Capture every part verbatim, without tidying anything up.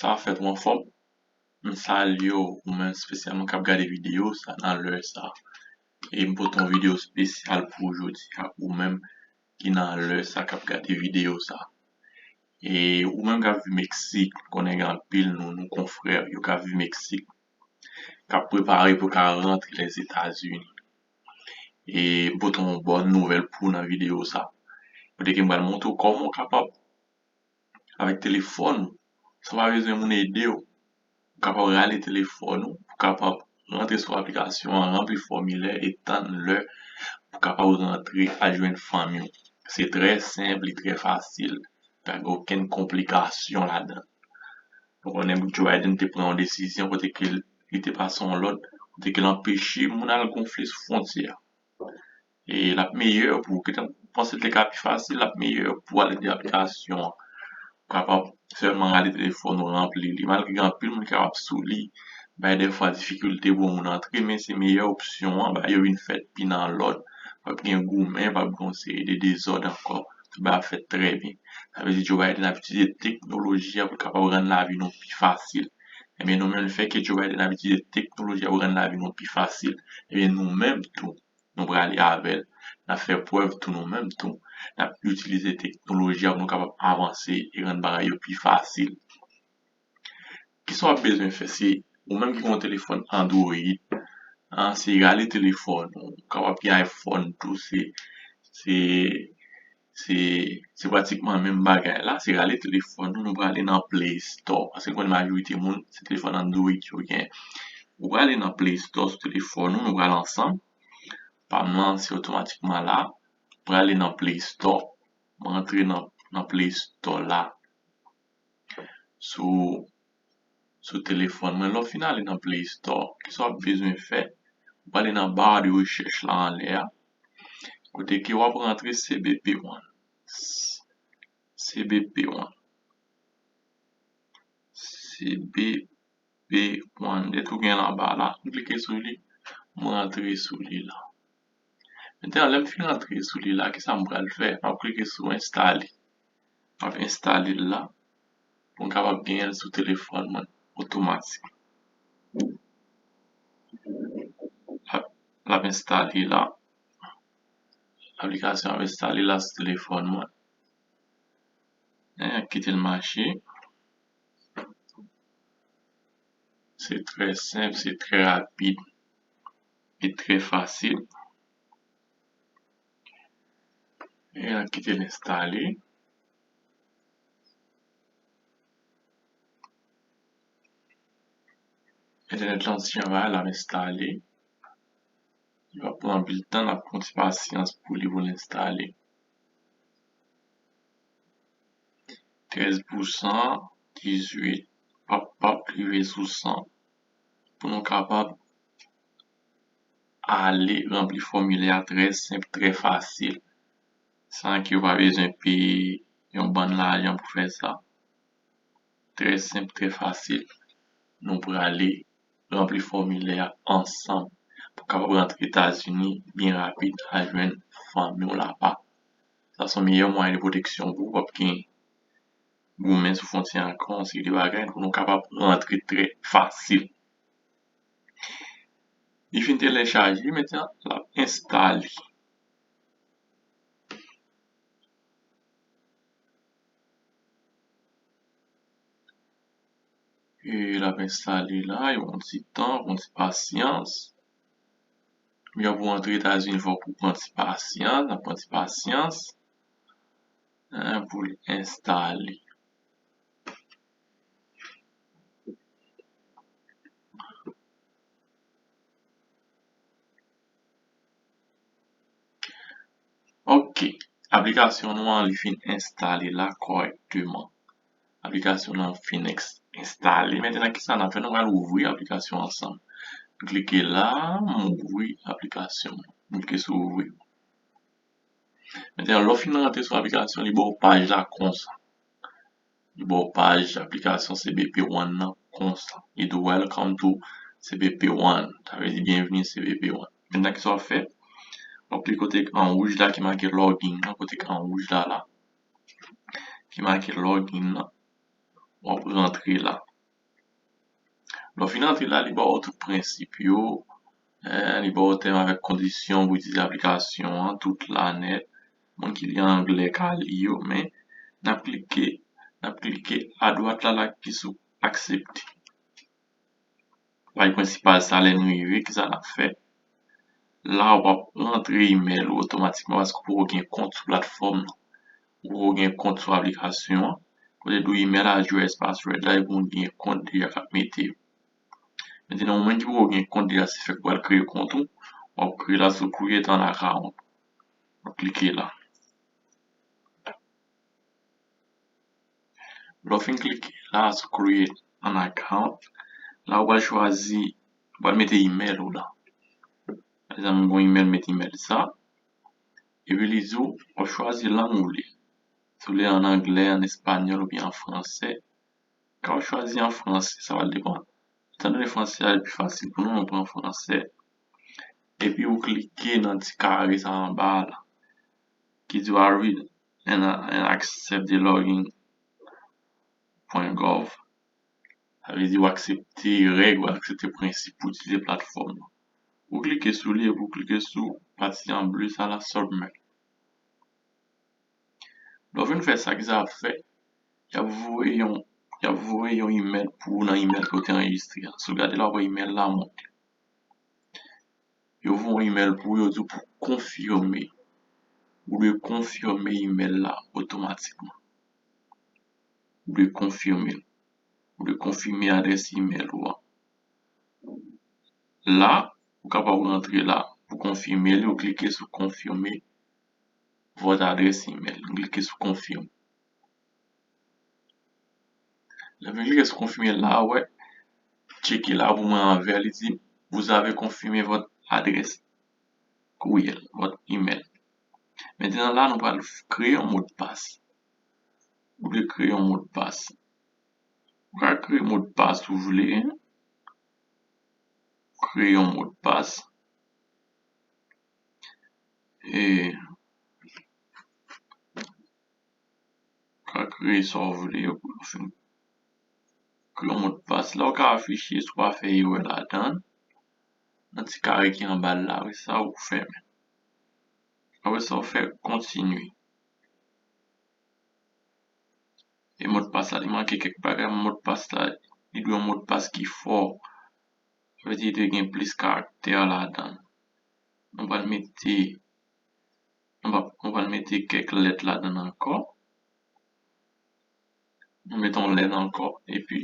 Sa fèt ou anfòm? M salye w, ou menm espesyalman k ap gade videyo sa nan lè sa. E m pote yon videyo espesyal pou ou jodi a, ou menm ki nan lè sa k ap gade videyo sa. E ou menm k ap viv Meksik, m konnen gen anpil nou, nou konfrè yo k ap viv Meksik, k ap prepare pou ka rantre Lèzetazini. E m pote yon bòn nouvèl pou w nan videyo sa. Kote ke m pral montre w kòman w kapab avèk telefòn ou, san pa bezwen moun ede w. Ou kapab rale telefòn ou, ou kapab rantre sou aplikasyon an, ranpli fòmilè e tann lè pou w kapab rantre al jwenn fanmi w. Se trè senp, li trè fasil. Pa gen okenn konplikasyon ladan. Nou konnen Joe Biden te pran yon desizyon kote ke li te pase yon lòd, kote ke l anpeche moun al gonfle sou fwontyè a. E l ap meyè pou ou. Gentan panse l te ka pi fasil, l ap meyè pou w al ede aplikasyon an. Ou kapab sèlman rale telefòn ou, ranpli li. Malgre gen anpil moun ki kapab sou li, bay dèfwa difikilte pou yon moun antre, men se meyè opsyon an, bagay yo vin fèt pi nan lòd. P ap gen goumen, p ap gen yon seri de dezòd ankò. Tout bagay ap fèt trè byen. Sa vle di Joe Biden ap itilize teknoloji a pou l kapab rann lavi nou pi fasil. Ebyen, nou menm, lefètke Joe Biden ap itilize teknoloji a pou rann lavi nou pi fasil, ebyen, nou menm tou, nou prale avè l. N ap fè prèv tou nou menm tou. N ap itilize teknoloji a pou nou kapab avanse e rann bagay yo pi fasil. Kisa w ap bezwen fè? Se ou menm ki gen yon telefòn Android, an, se rale telefòn ou. Ou kapab gen iPhone tou, se, se, se, se pratikman menm bagay la. Se rale telefòn nou, nou prale nan Play Store. Paske m konnen majorite moun, se telefòn Android yo gen. Ou prale nan Play Store sou telefòn ou, nou prale ansanm. Pa m nan, se otomatikman la. Prale nan Play Store. Mwen rantre nan, nan Play Store la. Sou, sou telefòn mwen. Lè w fin ale nan Play Store, kisa w ap bezwen fè? Ou prale nan ba de rechèch la anlè a. Kote ke w ap rantre C B P one. C B P one. C B P one. Dèyè tou gen l anba la. M klike sou li. M rantre sou li la. Mentnan, lè m fin rantre sou li la, kisa m pral fè? M ap klike sou enstale. M ap enstale l la pou m kapab genyen l sou telefòn mwen otomatik. L ap, l ap enstale la. Aplikasyon ap enstale la sou telefòn mwen. Kite l mache. Se trè senp, se trè rapid e trè fasil. E n ap kite l enstale. Entènèt lan ti jan va, l ap enstale. Li va pran anpil tan, n ap pran ti pasyans pou li, pou l enstale. Trèz pousan, dizuit, p ap, p ap rive sou san. Pou nou kapab ale ranpli fòmilè a trè senp, trè fasil, san ke w pa bezwen peye yon bann lajan pou fè sa. Trè senp, trè fasil. Nou prale ranpli fòmilè a ansanm pou kapab rantre Etazini byen rapid, al jwenn fanmi w laba. Sa se yon meyè mwayen de pwoteksyon pou w, w ap gen goumen sou fwontyè ankò, yon seri de bagay, pou nou kapab rantre trè fasil. Li fin telèchaje, mentnan l ap enstale. E l ap enstale la, yon ti tan, yon ti pasyans. Jan pou antre Etazini, fòk ou pran ti pasyans, n ap pran ti pasyans. Hein, pou l enstale. Ok, aplikasyon nou an, li fin enstale la kòrèkteman. Aplikasyon nou an fin enstale. Mentnan, kisa n ap fè? Nou pral ouvri aplikasyon ansanm. M klike la, m ouvri aplikasyon. M klike sou ouvri. Mentnan, lè w fin rantre sou aplikasyon, li ba w paj la konsa. Li ba w paj aplikasyon C B P One nan konsa. Li di w welcome to C B P One. Sa vle di byenveni C B P One. Mentnan, kisa w ap fè? W ap klike kote k an wouj la ki make login nan, kote k an wouj la la. Ki make login nan. W ap rantre la. Lè w fin antre la, li ba w tout prensip yo, eh, li ba w tèm avèk kondisyon pou itilize aplikasyon an, tout la nèt. Moun ki li anglè ka li yo, men n ap klike, n ap klike adwat la, la ki sou aksepte. Paj prensipal sa, lè n rive, kisa n ap fè? La, w ap rantre imèl ou otomatikman paske w poko gen kont sou platfòm nan. Ou poko gen kont sou aplikasyon an. Kote l di w imèl address, password la, epi w gen kont deja k ap mete yo. Mentnan, ou menm ki poko gen kont deja, se fèk ou pral kreye kont ou, w ap kreye la sou create an account. W ap klike la. Lè w fin klike la sou create an account, la ou pral chwazi, ou pral mete imèl ou la. Pa egzanp, mwen gen yon imèl, mete imèl sa. Epi li di w, w ap chwazi lang ou vle. Si w vle an anglè, an espanyòl oubyen an fransè. Ka w chwazi an fransè, sa va depann. Etandone fransè a li pi fasil pou nou, nou pran fransè. Epi ou klike nan ti kare sa anba a la, ki di w a read and, and accept the login point gov. Sa vle di w aksepte règ, w aksepte prensip pou itilize platfòm nan. Ou klike sou li epi ou klike sou pati an ble sa la, submit. Lè w fin fè sa, kisa y ap fè? Y ap voye yon, y ap voye yon imèl pou ou nan imèl ke w te anrejistre a. Si w gade la, w wè imèl la monte. Yo voye yon imèl pou ou, yo di w pou konfime. Ou dwe konfime imèl la otomatikman. Ou dwe konfime l. Ou dwe konfime adrès imèl ou an. La, ou kapab rantre la pou konfime li, ou klike sou confirmer votre adresse email. Klike sou confirm. Lè w fin klike sou confirmer la, ou wè, tcheke la pou mwen anvè, li di, vous avez confirmé votre adresse courriel, votre email. Mentnan la, nou pral kreye yon modpas. Ou dwe kreye yon modpas. Ou ka kreye modpas ou vle. Kreye yon modpas. E ou ka kreye sa w vle pou w fin kreye yon modpas. La, ou ka afiche si w pa fè erè ladan l. Nan ti kare ki anba l la, apre sa, ou fèmen. Apre sa, ou fè kontinye. E modpas la, li manke kèk bagay. Modpas la, li dwe yon modpas ki fò. Sa vle di, li dwe gen plis karaktè ladan l. Nou pral mete, nou pa, nou pral mete kèk lèt ladan l ankò. Nou mete yon lèt ankò, epi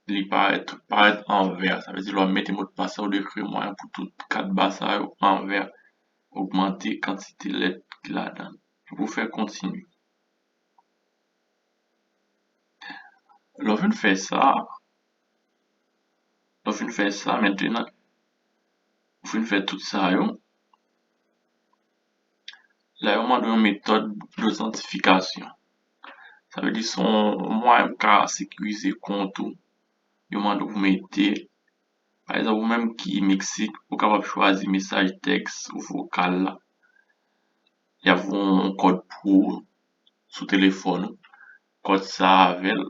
li parèt, tout parèt an vè. Sa vle di, lè w ap mete modpas la, ou dwe kreye mwayen pou tout kat ba sa yo an vè ogmante kantite lèt ki ladan l. Epi w fè kontinye. Lè w fin fè sa, lè w fin fè sa, mentnan, ou fin fè tout sa yo, la, yo mande w yon metòd dotantifikasyon. Sa vle di, se yon mwayen pou w ka sekirize kont ou. Yo mande w pou mete, pa egzanp, ou menm ki Meksik, ou kapab chwazi mesaj tèks ou vokal la. Y ap voye yon kòd pou ou sou telefòn ou. Kòd sa avè l,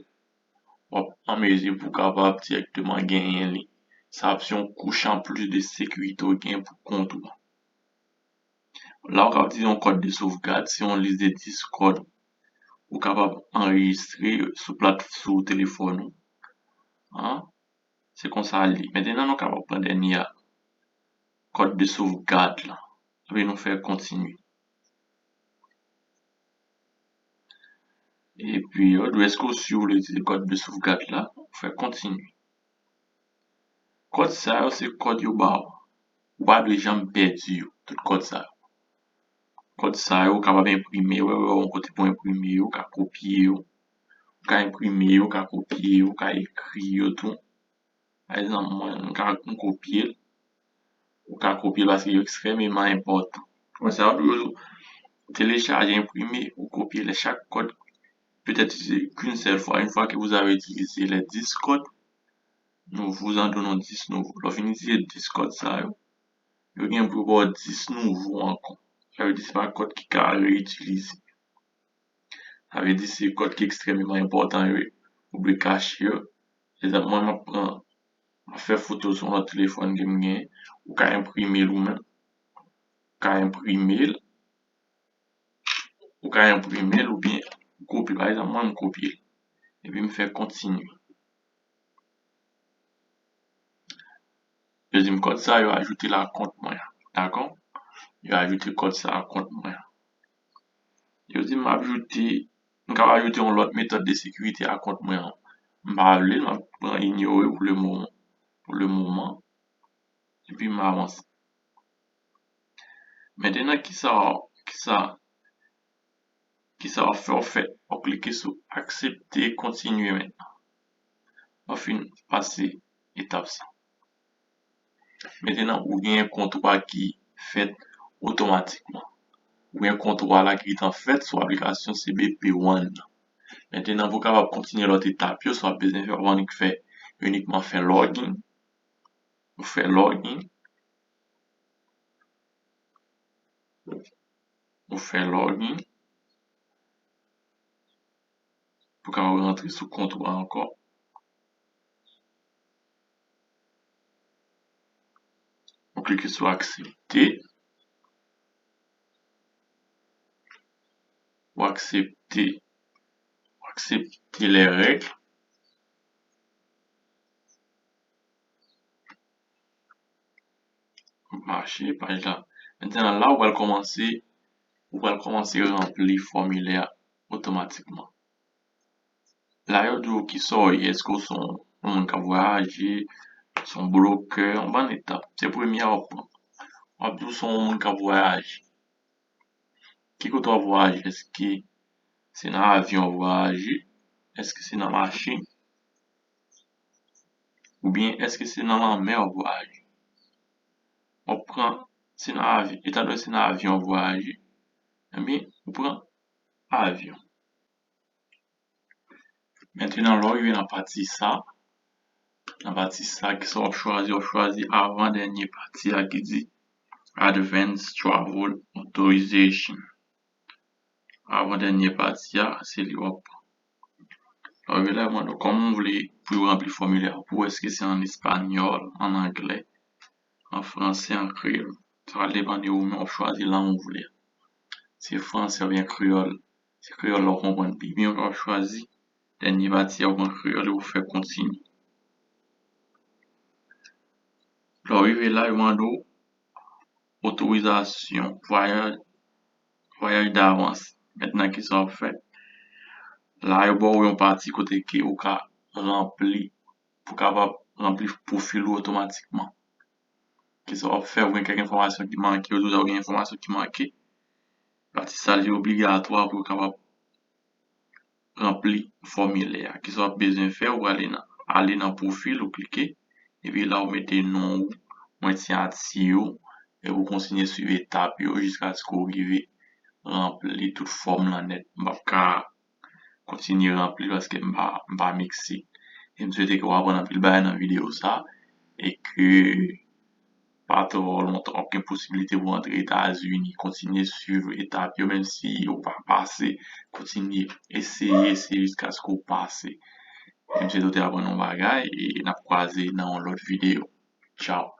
w ap an mezi pou w kapab dirèkteman genyen li. Sa ap se yon kouch anplis de sekirite w gen pou kont ou. La, ou kapab itilize yon kòd de sovgad, se yon lis de dis kòd ou kapab anrejistre sou plat, sou telefòn ou. An, se konsa l ye. Mentnan, nou kapab pran dènye a, kòd de sovgad la. Epi nou fè kontinye. Epi, yo di w èske w si w vle itilize kòd de sovgad la, ou fè kontinye. Kòd sa yo se kòd yo ba w. Ou pa dwe janm pèdi yo, tout kòd sa yo. Kòd sa yo, ou kapab enprime, wè, wè, yon kote pou enprime yo, ou ka kopye yo. Ou ka enprime yo, ou ka kopye yo, ou ka ekri yo tou. Pa egzanp, mwen, m ka, m kopye l. Ou ka kopye l paske yo ekstrèmeman enpòtan. Kòm sa, yo di w telechaje, enprime, ou kopye lè chak kòd peut être utilisé qu'une seule fois. Une fois que vous avez utilisé les dix codes, nous vous en donnons dix nouveaux. Lè w fin itilize dis kòd sa yo, yo gen pou yo ba w dis nouvo ankò. Sa vle di se pa kòd ki ka reyitilize. Sa vle di se kòd ki ekstrèmeman enpòtan yo ye. Ou dwe kache yo. Egzanp, mwen, m ap pran, m ap fè foto sou yon lòt telefòn ke m gen, ou ka enprime l ou menm. Ou ka enprime l, ou ka enprime l oubyen ou kopye. Pa egzanp, mwen, m kopye l. Epi m fè kontinye. Yo di m kòd sa yo ajoute l a kont mwen an. Dakò? Yo ajoute kòd sa a kont mwen an. Yo di m ajoute, m ka ajoute yon lòt metòd de sekirite a kont mwen an. M pa vle l, m ap pran inyore pou le moman. Pou le moman. Epi m avanse. Mentenan, kisa, kisa, kisa w ap fè? W ap fè, w ap klike sou aksepte, kontinye mentenan. W ap fin pase etap sa. Mentenan, ou gen kontwa ki fèt otomatikman. Ou gen kontwa la ki gentan fèt sou aplikasyon C B P One nan. Mentenan, pou w kapab kontinye lòt etap yo, sa w ap bezwen fè, w ap annik fè, inikman fè login. Ou fè login. Ou fè login. Pou w kapab rantre sou kont ou a ankò. Ou klike sou aksepte. Ou aksepte. Ou aksepte les règles. Mache, paj la. Mentenan, la, ou pral kòmanse, ou pral kòmanse ranpli fòmilè a otomatikman. La, yo di w kisa w ye, èske w se yon moun k ap vwayaje, se yon blokè, yon bann etap. Se premye a w ap pran. W ap di w se yon moun k ap vwayaje. Ki kote w ap vwayaje? Èske se nan avyon w ap vwayaje? Èske se nan machin? Oubyen èske se nan lanmè w ap vwayaje? W ap pran, se nan avyon, etandone se nan avyon w ap vwayaje, ebyen, ou pran avyon. Mentenan, lè w rive nan pati sa, nan pati sa, kisa w ap chwazi? W ap chwazi avan dènye pati a ki di Advance Travel Authorization. Avan dènye pati a, se li w ap pran. Lè w rive la, yo mande w kòman w vle pou yo ranpli fòmilè a pou ou, èske se an espanyòl, an anglè, an fransè, an kreyòl. Sa va depann de ou menm, w ap chwazi lang ou vle a. Se fransè oubyen kreyòl, se kreyòl la w konprann pi byen, w ap chwazi dènye pati a, ou pran kreyòl e ou fè kontinye. Lè w rive la, yo mande w otorizasyon vwayaj, vwayaj davans. Mentenan, kisa w ap fè? La, yo ba w yon pati kote ke ou ka ranpli, pou w kapab ranpli pwofil ou otomatikman. Kisa w ap fè? Ou gen kèk enfòmasyon ki manke, yo di w gen enfòmasyon ki manke. Pati sa, li obligatwa pou w kapab ranpli fòmilè a. Kisa w ap bezwen fè? Ou ale nan, ale nan pwofil, ou klike, epi la ou mete non ou, mwen siyati ou, epi ou kontinye swiv etap yo jiskaske w rive ranpli tout fòm lan nèt. M p ap ka kontinye ranpli paske m pa, m pa Meksik. E m swete ke w aprann anpil bagay nan videyo sa, e ke pa twò lontan w ap gen posiblite pou w antre Etazini. Kontinye swiv etap yo, menm si ou pa pase, kontinye eseye, eseye jiskaske w pase. E m swete w te aprann yon bagay, e n ap kwaze nan yon lòt videyo. Tchaw.